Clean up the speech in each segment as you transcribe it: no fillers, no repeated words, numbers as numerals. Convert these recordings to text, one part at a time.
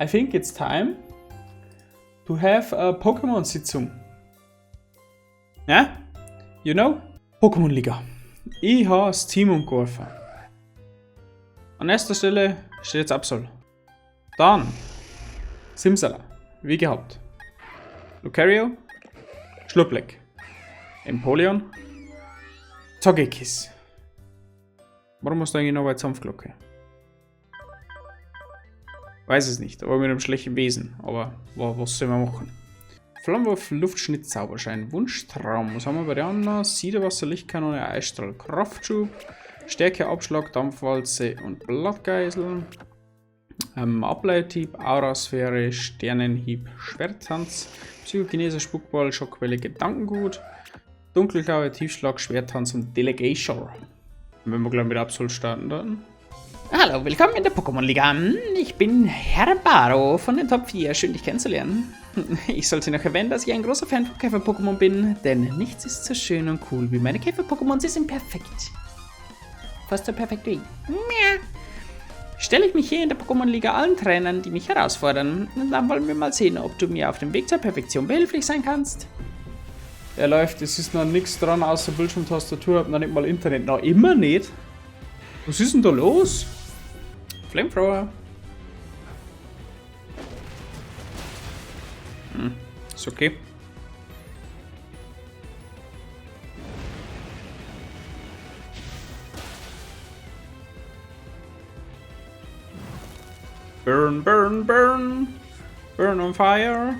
I think it's time to have a Pokémon-Sitzung. Ja? You know? Pokémon-Liga. Ich habe das Team umgeworfen. An erster Stelle steht jetzt Absol. Dann Simsala, wie gehabt. Lucario, Schlurpleck, Empoleon, Togekiss. Warum hast du eigentlich noch eine Zampfglocke? Weiß es nicht, aber mit einem schlechten Wesen. Aber was soll man machen? Flammenwurf, Luftschnitt, Zauberschein, Wunschtraum. Was haben wir bei der anderen? Siedewasser, Lichtkanone, Eisstrahl, Kraftschub, Stärke, Abschlag, Dampfwalze und Blattgeißel. Ableithieb, Aurasphäre, Sternenhieb, Schwerttanz, Psychokinese, Spuckball, Schockwelle, Gedankengut, Dunkelklaue, Tiefschlag, Schwerttanz und Delegation. Wenn wir gleich mit Absol starten dann. Hallo, willkommen in der Pokémon-Liga. Ich bin Herr Baro von den Top 4. Schön, dich kennenzulernen. Ich sollte noch erwähnen, dass ich ein großer Fan von Käfer-Pokémon bin, denn nichts ist so schön und cool wie meine Käfer-Pokémon. Sie sind perfekt. Fast so perfekt wie ich. Miau. Stelle ich mich hier in der Pokémon-Liga allen Trainern, die mich herausfordern. Und dann wollen wir mal sehen, ob du mir auf dem Weg zur Perfektion behilflich sein kannst. Er läuft, es ist noch nichts dran außer Bildschirmtastatur, hab noch nicht mal Internet. Noch immer nicht? Was ist denn da los? Flamethrower. Ist okay. Burn, burn, burn. Burn on fire.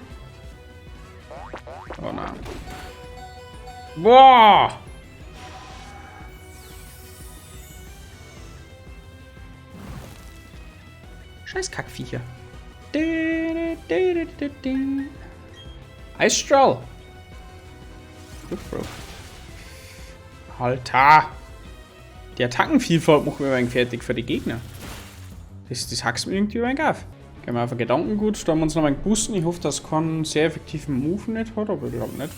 Oh nein. Boah! Scheiß Kackviecher. Eisstrahl. Luftbruch. Alter. Die Attackenvielfalt macht mir ein fertig für die Gegner. Das hackst mir irgendwie über den Gaff. Gehen wir einfach Gedankengut, da haben wir uns noch mal boosten. Ich hoffe, dass keinen sehr effektiven Move nicht hat, aber ich glaube nicht.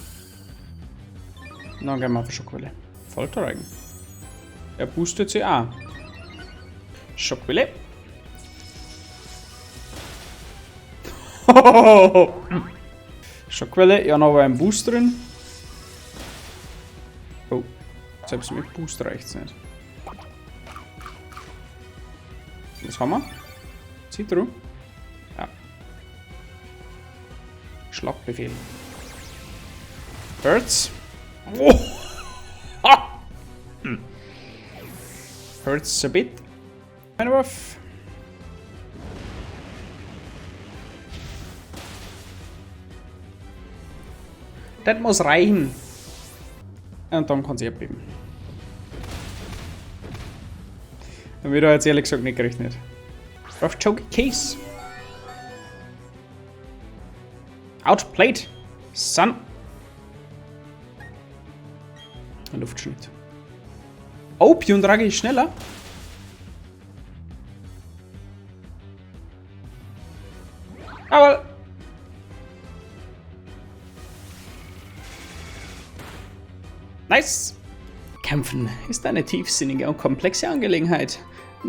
Und dann gehen wir auf Schockwelle. Folterreigen. Er boostet sie auch. Schockwelle. Schockwelle, ja, noch ein Boost drin. Oh, selbst mit Boost reicht's nicht. Was haben wir? Zitru. Ja. Schlagbefehl. Hurts. Oh. Ha. Hurts a bit. Einwurf. Das muss reichen. Und dann kann sie abgeben. Damit da jetzt ehrlich gesagt nicht gerechnet. Auf Togekiss. Outplayed. Sun. Luftschnitt. Oh, Pyondragi ist schneller. Aber. Nice. Kämpfen ist eine tiefsinnige und komplexe Angelegenheit.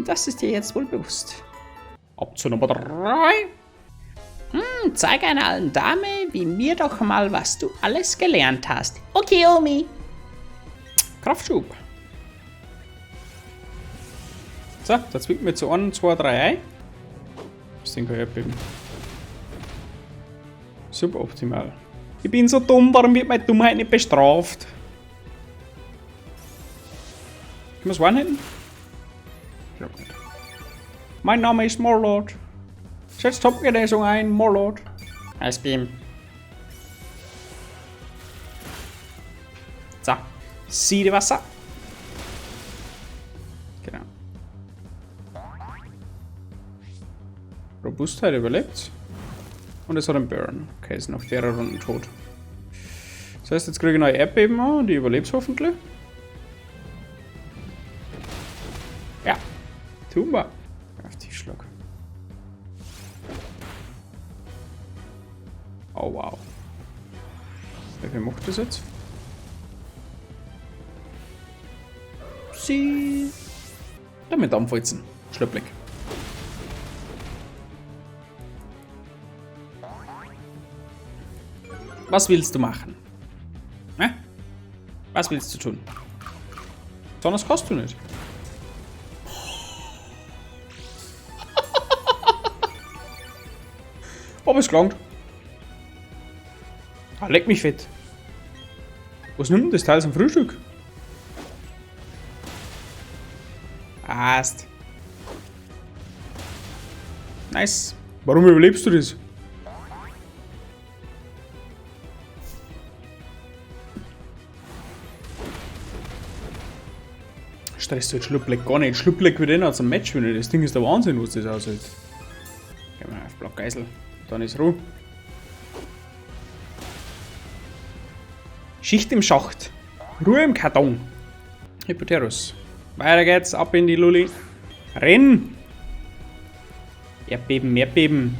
Das ist dir jetzt wohl bewusst. Ab zu Nummer 3. Zeig einer alten Dame wie mir doch mal, was du alles gelernt hast. Okay, Omi. Kraftschub. So, da zwingt mir zu 1, 2, 3 ein. Das Ding kann ich abgeben. Suboptimal. Ich bin so dumm, warum wird meine Dummheit nicht bestraft? Können wir es one-hitten? Ich glaub nicht. Mein Name ist Morlord. Setz Top-Genesung ein, Morlord. Ice Beam. So. Siedewasser. Genau. Robustheit überlebt. Und es hat einen Burn. Okay, ist nach der Runde tot. Das heißt, jetzt kriege ich neue Erdbeben an und die überlebt hoffentlich. Ja. Tumba. Auf Tiefschlag. Oh wow. Wie viel macht das jetzt? Sie. Damit anfalzen. Schlöpplig. Was willst du machen? Ne? Was willst du tun? Besonders kannst du nicht. Aber es gelangt. Ah, leck mich fett. Was nimmt denn das Teil zum Frühstück? Passt. Nice. Warum überlebst du das? Stresst halt Schlupleck gar nicht. Schlupleck wird eh noch zum Match gewinnen. Das Ding ist der Wahnsinn, was das aushält. Gehen wir auf Blockgeisel. Dann ist Ruhe. Schicht im Schacht. Ruhe im Karton. Hippoterus. Weiter geht's, ab in die Lulli. Renn! Erdbeben, Erdbeben.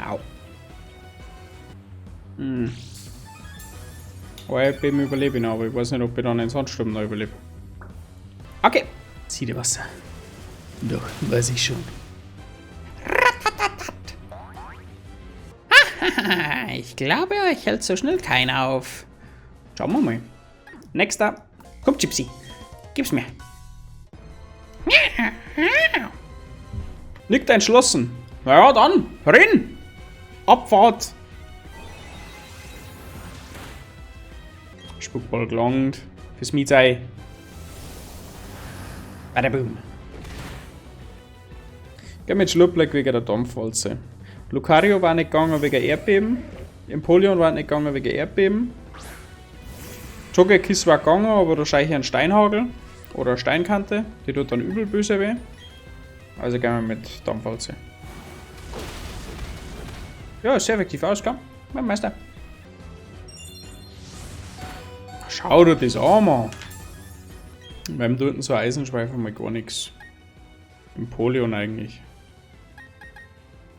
Au. Hm. Oh, Erdbeben überlebe ich noch, aber ich weiß nicht, ob ich dann einen Sandsturm noch überlebe. Okay. Siedewasser. Doch, weiß ich schon. Ich glaube, euch hält so schnell keiner auf. Schauen wir mal. Nächster. Komm, Gypsy. Gib's mir. Nickt entschlossen. Na ja, dann. Renn! Abfahrt! Spuckball gelangt. Fürs Mietei. Bada boom. Geh mit Schlupleck wegen der Dampfwalze. Lucario war nicht gegangen wegen Erdbeben. Empoleon war nicht gegangen wegen Erdbeben. Togekiss war gegangen, aber da scheich ich einen Steinhagel oder eine Steinkante. Die tut dann übel böse weh. Also gehen wir mit Dampfwalze. Ja, ist sehr effektiv ausgegangen. Mein Meister. Schau dir das an, Mann. Beim tut so ein Eisenschweif einmal gar nichts. Empoleon eigentlich.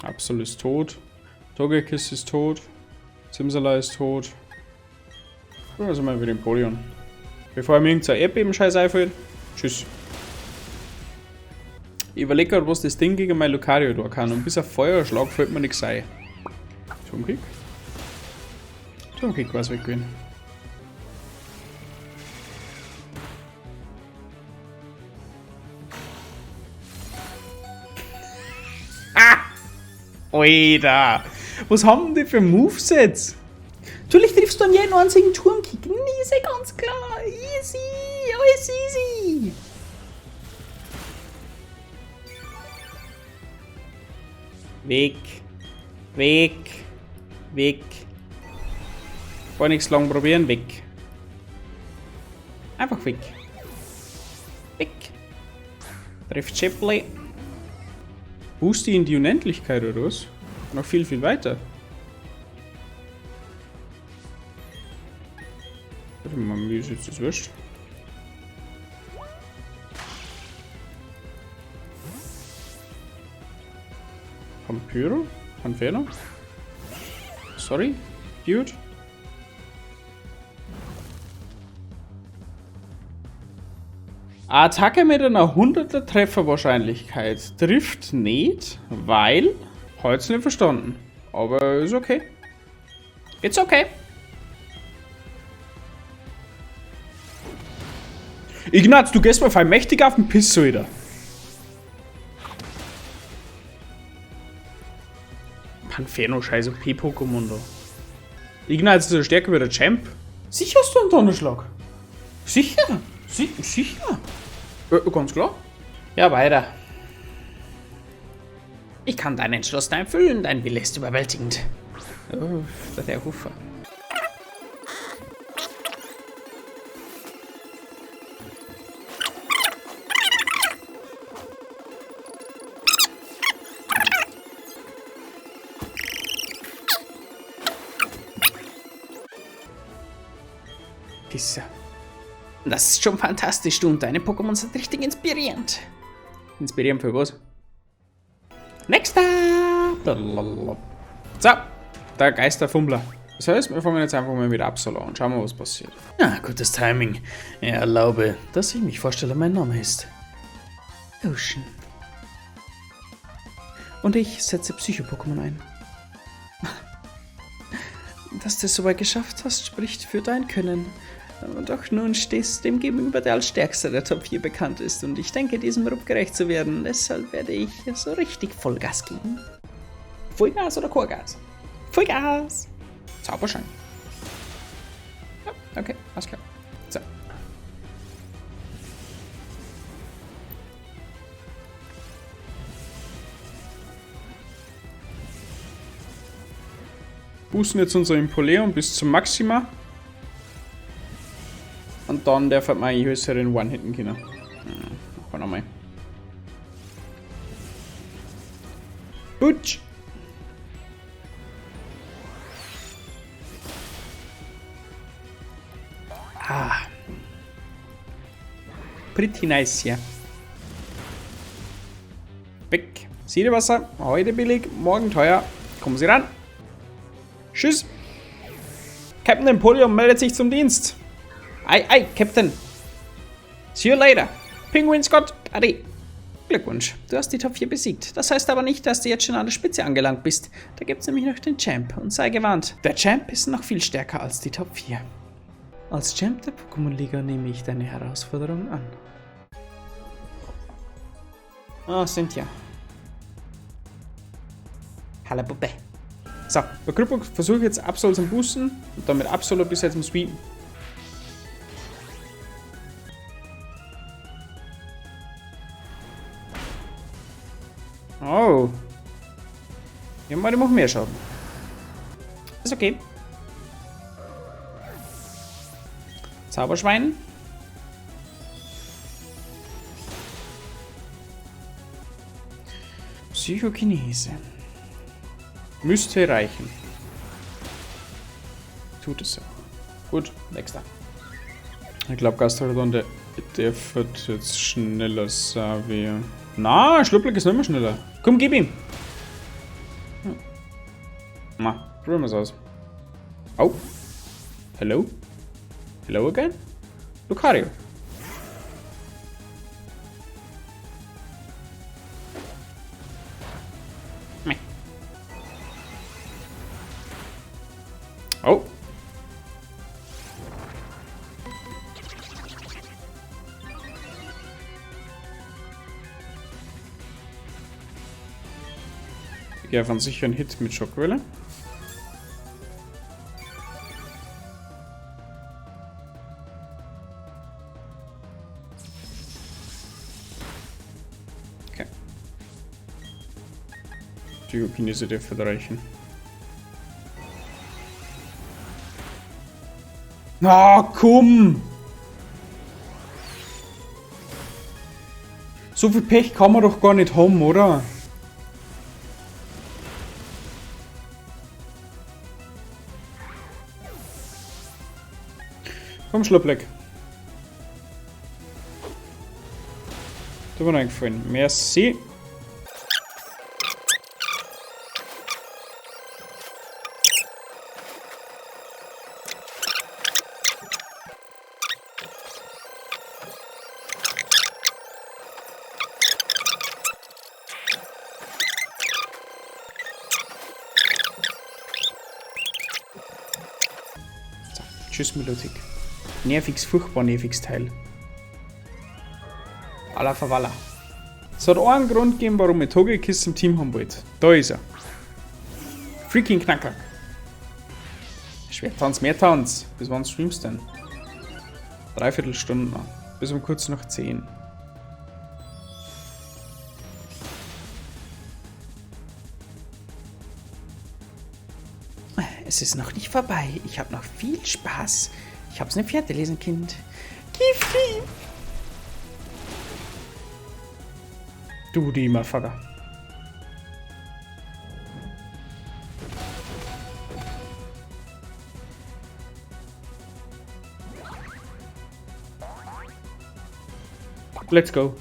Absol ist tot. Togekiss ist tot. Simsala ist tot. Also mal wieder Empoleon. Bevor mir irgendein Erdbeben-Scheiß einfällt. Tschüss. Ich überlege gerade, was das Ding gegen mein Lucario da kann. Und bis auf Feuerschlag fällt mir nichts ein. Turmkick? Turmkick war's weg gewesen. Ah! Alter! Was haben die für Movesets? Natürlich triffst du an jeden einzigen Turmkick. Ist ja ganz klar. Easy. Alles easy. Weg. Weg. Weg. Gar nichts lang probieren. Weg. Einfach weg. Weg. Trifft Chipley. Boost die in die Unendlichkeit oder was? Noch viel, viel weiter. Warte mal, mir ist jetzt das wurscht. Vampiro? Panferno? Sorry, dude. Attacke mit einer 100er Trefferwahrscheinlichkeit trifft nicht, weil... Heute nicht verstanden. Aber ist okay. It's okay. Ignaz, du gehst mir voll mächtig auf den Piss, Alter. Panferno, scheiß OP-Pokémon da. Ignaz ist ja stärker wie der Champ. Sicher hast du einen Donnerschlag. Sicher? Sicher? Ganz klar. Ja, weiter. Ich kann deine Entschlossenheit erfüllen, dein Wille ist überwältigend. Oh, der Hufer. Pisser. Das ist schon fantastisch, du und deine Pokémon sind richtig inspirierend. Inspirierend für was? Nächster! So, der Geisterfummler. Das heißt, wir fangen jetzt einfach mal mit Absol an und schauen mal, was passiert. Ah, gutes Timing. Erlaube, dass ich mich vorstelle, mein Name ist Ocean. Und ich setze Psycho-Pokémon ein. Dass du es so weit geschafft hast, spricht für dein Können. Doch nun stehst du dem gegenüber, der als Stärkster der Top 4 bekannt ist. Und ich denke, diesem Ruf gerecht zu werden. Deshalb werde ich so richtig Vollgas geben. Vollgas oder Chorgas? Vollgas! Zauberschein. Ja, okay, alles klar. So. Boosten jetzt unser Empoleon bis zum Maxima. Und dann darf man eigentlich höheren One-Hitten können. Machen wir nochmal. Butsch! Ah. Pretty nice hier. Weg. Siedewasser, heute billig, morgen teuer. Kommen Sie ran. Tschüss. Captain Empoleon meldet sich zum Dienst. Ei, ei, Captain. See you later. Penguin Scott, ade. Glückwunsch, du hast die Top 4 besiegt. Das heißt aber nicht, dass du jetzt schon an der Spitze angelangt bist. Da gibt's nämlich noch den Champ und sei gewarnt, der Champ ist noch viel stärker als die Top 4. Als Champ der Pokémon-Liga nehme ich deine Herausforderung an. Ah, Cynthia. Hallo Puppe. So, bei Kryppuk versuche ich jetzt Absol zum Boosten und dann mit Absol bis jetzt zum Sweepen. Oh. Ja, die machen mehr Schaden. Ist okay. Zauberschwein. Psychokinese. Müsste reichen. Tut es auch. Gut, nächster. Ich glaub, Gastrodon, der wird jetzt schneller sein wie. Na, Schlupplick ist nicht mehr schneller. Komm, gib ihm! Na, probieren wir's aus. Oh. Hello? Hello again? Lucario. Meh. Oh. Ich gehe auf einen sicheren Hit mit Schockwelle. Okay. Psychokinese dürfte reichen. Na, komm! So viel Pech kann man doch gar nicht haben, oder? Komm, Schlupplick. Du mir eingefallen. Merci. So, tschüss, Milotic. Nerviges, furchtbar nerviges Teil. Alla Verwalla. Es hat auch einen Grund gegeben, warum ich Togekiss im Team haben wollte. Da ist er. Freaking Knacker. Schwertanz, Mehrtanz. Bis wann streamst du denn? Dreiviertel Stunde noch. Bis um kurz nach 10. Es ist noch nicht vorbei. Ich hab noch viel Spaß. Ich hab's nicht fertig lesen, Kind. Gifti! Du, die Motherfucker. Let's go.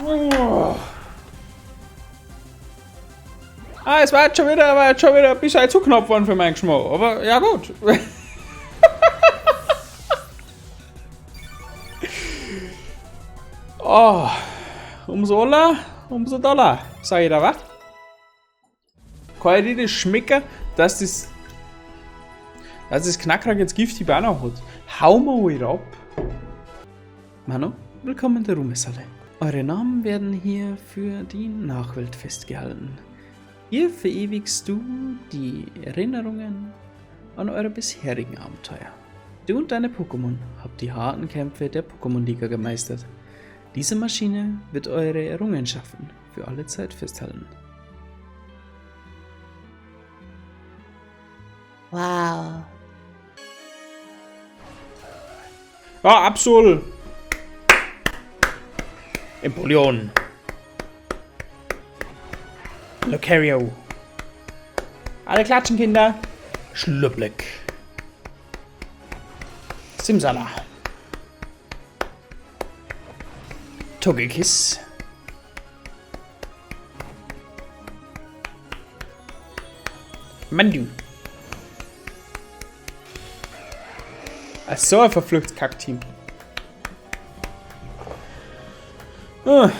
Oh. Ah, es war jetzt schon wieder, war jetzt schon wieder ein bisschen zu knapp geworden für meinen Geschmack. Aber ja gut. Oh. Umso aller, umso doller, sag ich da, wa? Kann ich dir das schmecken, dass das Knackrak jetzt giftig auch noch hat? Hau mal halt ab. Manu, willkommen in der Ruhmeshalle. Eure Namen werden hier für die Nachwelt festgehalten. Hier verewigst du die Erinnerungen an eure bisherigen Abenteuer. Du und deine Pokémon habt die harten Kämpfe der Pokémon-Liga gemeistert. Diese Maschine wird eure Errungenschaften für alle Zeit festhalten. Wow. Ja, Absol! Empoleon. Lucario. Alle klatschen, Kinder. Schlubblick. Simsala. Togekiss. Mandu. Ach so, ein verfluchtes Kackteam. Ah.